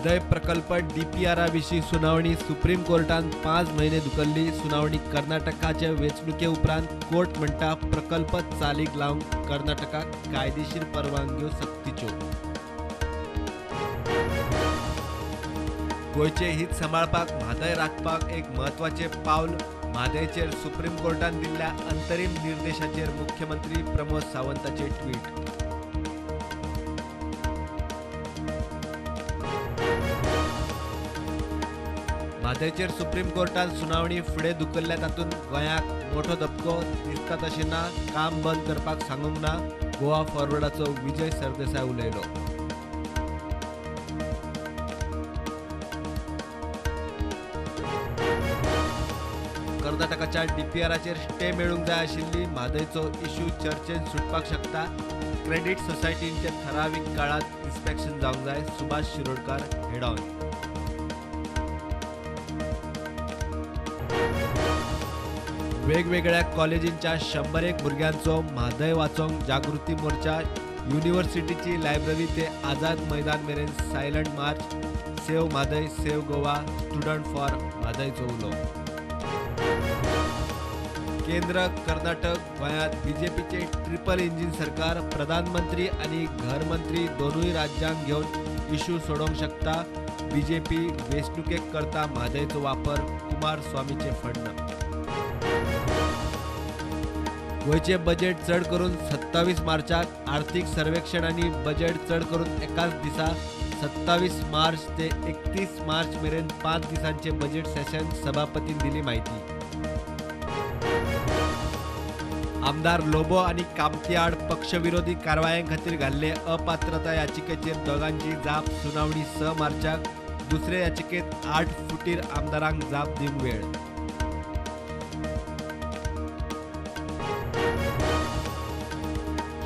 म्हादय प्रकल्प डीपीआरा विशीं सुनावणी सुप्रीम कोर्टान 5 म्हयने धुकल्ली. सुनावणी कर्नाटकाचे वेंचणुके उपरांत कोर्ट म्हणटा प्रकल्प चालीक लावंक कर्नाटकाक कायदेशीर परवानग्यो सक्तीच्यो. गोंयचें हित सांबाळपाक म्हादय राखपाक एक म्हत्वाचें पावल. म्हादयचेर सुप्रीम कोर्टान दिल्ल्या अंतरीम निर्देशाचेर मुख्यमंत्री प्रमोद सावंताचे ट्वीट. म्हादयचेर सुप्रीम कोर्टान सुनावणी फुडें धुकल्ल्या तातूंत गोंयाक मोठो धपको दिसता तशें ना. काम बंद करपाक सांगूंक ना. गोवा फॉरवर्डाचो विजय सरदेसाय उलयलो. कर्नाटकाच्या डीपीआराचेर स्टे मेळूंक जाय आशिल्ली. म्हादयचो इश्यू चर्चेन सुटपाक शकता. क्रेडीट सोसायटींचे ठरावीक काळांत इन्स्पेक्शन जावंक जाय. Subhash Shirodkar head on. वेगवेगळ्या कॉलेजींच्या 101 भुरग्यांचो म्हादय वाचोवंक जागृती मोर्चा. युनिव्हर्सिटीची लायब्ररी ते आझाद मैदान मेरेन silent march. Save Mhadei save Goa student for म्हादयचो उलो. केंद्र कर्नाटक गोंयांत बीजेपीचे ट्रिपल इंजीन सरकार. प्रधानमंत्री आनी घरमंत्री दोनूय राज्यांक घेवन इश्यू सोडोवंक शकता. बीजेपी वेंचणुकेक करता म्हादयचो वापर. कुमार स्वामीचें फडणं. गोंयचें बजेट चड करून 27 मार्चाक. आर्थिक सर्वेक्षण आनी बजेट चड करून एकाच दिसा 27 मार्च ते 31 मार्च मेरेन 5 दिसांचे बजेट सेशन. सभापतीन दिली म्हायती. आमदार लोबो आनी कामती आड पक्षविरोधी कारवायां खातीर घाल्ले अपात्रता याचिकेचेर दोगांची जाप. सुनावणी 6 मार्चाक. दुसरे याचिकेत 8 फुटीर आमदारांक जाप दिवंक वेळ.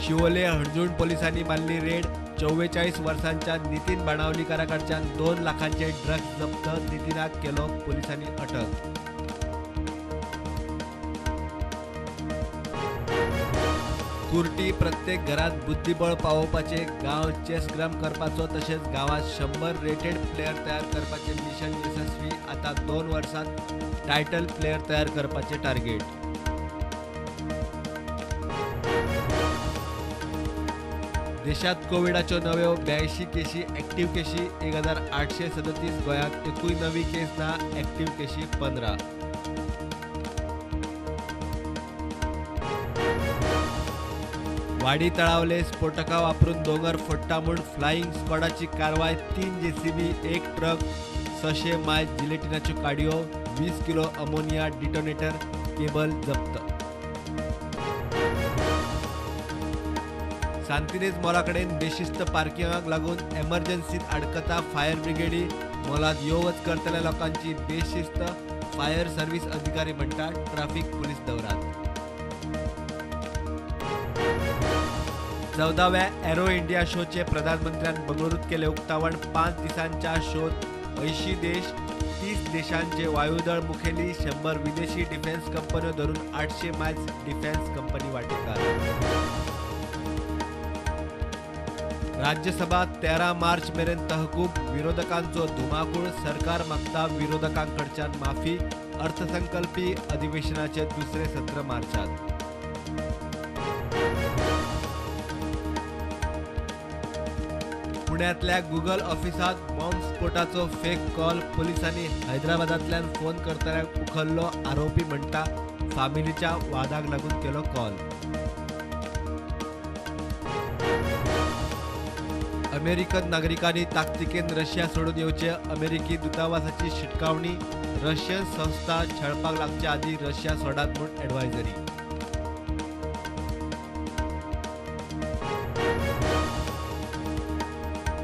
शिवोले हणजूण पोलिसांनी मारली रेड. 44 वर्सांच्या नितीन बाणावलीकाराकडच्यान 2 लाखांचे ड्रग्ज जप्त. नितीनाक केलो पोलिसांनी अटक. कुर्टी प्रत्येक घरात बुद्धिबळ पावोवपाचे, गांव चेसग्राम करपाचो तशेंच गांवात 100 रेटेड प्लेयर तयार करपाचे मिशन यशस्वी. आता 2 वर्सांत टायटल प्लेयर तयार करपाचे टार्गेट. देशात कोविडाच्यो नव्यो 82 केशी. एक्टिव्ह केशी 1837. गोंयांत एकूय नवी केस ना. एक्टिव्ह केशी 15. वाडी तळावले स्फोटकां वापरून दोंगर फोडटा म्हूण फ्लायिंग स्क्वॉडाची कारवाय. 3 जेसीबी, 1 ट्रक, 600 मायल जिलेटिनाच्यो काडयो, 20 किलो अमोनिया डिटोनेटर केबल जप्त. सांतिनेज मॉला कडेन बेशिस्त पार्किंगाक लागून एमर्जन्सीत आडकता फायर ब्रिगेडी. मॉलांत यो वच करतल्या लोकांची बेशिस्त. फायर सर्व्हिस अधिकारी म्हणटा ट्राफिक पुलीस दवरात. 14व्या एरो इंडिया शोचे प्रधानमंत्र्यान बंगळुरूत केले उक्तावण. 5 दिसांच्या शोत 80 देश, 30 देशांचे वायुदळ मुखेली, 100 विदेशी डिफेन्स कंपन्यो धरून 800 मायल्स डिफेन्स कंपनी वाटेकार. राज्यसभा 13 मार्च मेरेन तहकूब. विरोधकांचो धुमाकूळ. सरकार मागता विरोधकांकडच्यान माफी. अर्थसंकल्पी अधिवेशनाचे दुसरे सत्र मार्चात. पुण्यातल्या गुगल ऑफिसात बॉम्ब स्फोटाचो फेक कॉल. पोलिसांनी हैदराबादांतल्यान फोन करतल्याक उखल्लो. आरोपी म्हणटा फामिलीच्या वादाक लागून केलो कॉल. अमेरिकन नागरिकांनी ताकतिकेन रशिया सोडून येवचे. अमेरिकी दूतावासाची शिटकावणी. रशियन संस्था छळपाक लागचे आदी रशिया सोडात म्हूण ॲडवायझरी.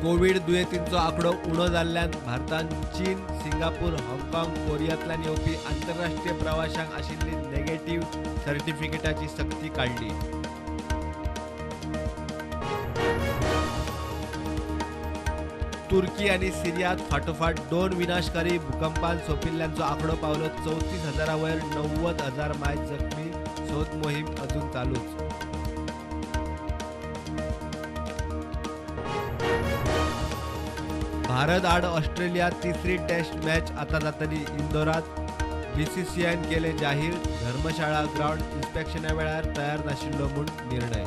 कोविड दुयेंतींचो आंकडो उणो जाल्ल्यान भारतान चीन, सिंगापूर, हाँगकाँग, कोरियांतल्यान येवपी आंतरराष्ट्रीय प्रवाशांक आशिल्ली नेगेटिव्ह सर्टिफिकेटाची सक्ती काडली. तुर्की आनी सिरियात फाटोफाट 2 विनाशकारी भूकंपान सोंपिल्ल्यांचो आंकडो पावलो 34,000 वयर. 90,000 मायज जखमी. सोद मोहीम अजून चालूच. भारत आड ऑस्ट्रेलिया तिसरी टेस्ट मॅच आतां जातली इंदोरात. बीसीसीआयन केलें जाहीर. धर्मशाळा ग्रावंड इन्स्पेक्शना वेळार तयार नाशिल्लो म्हूण निर्णय.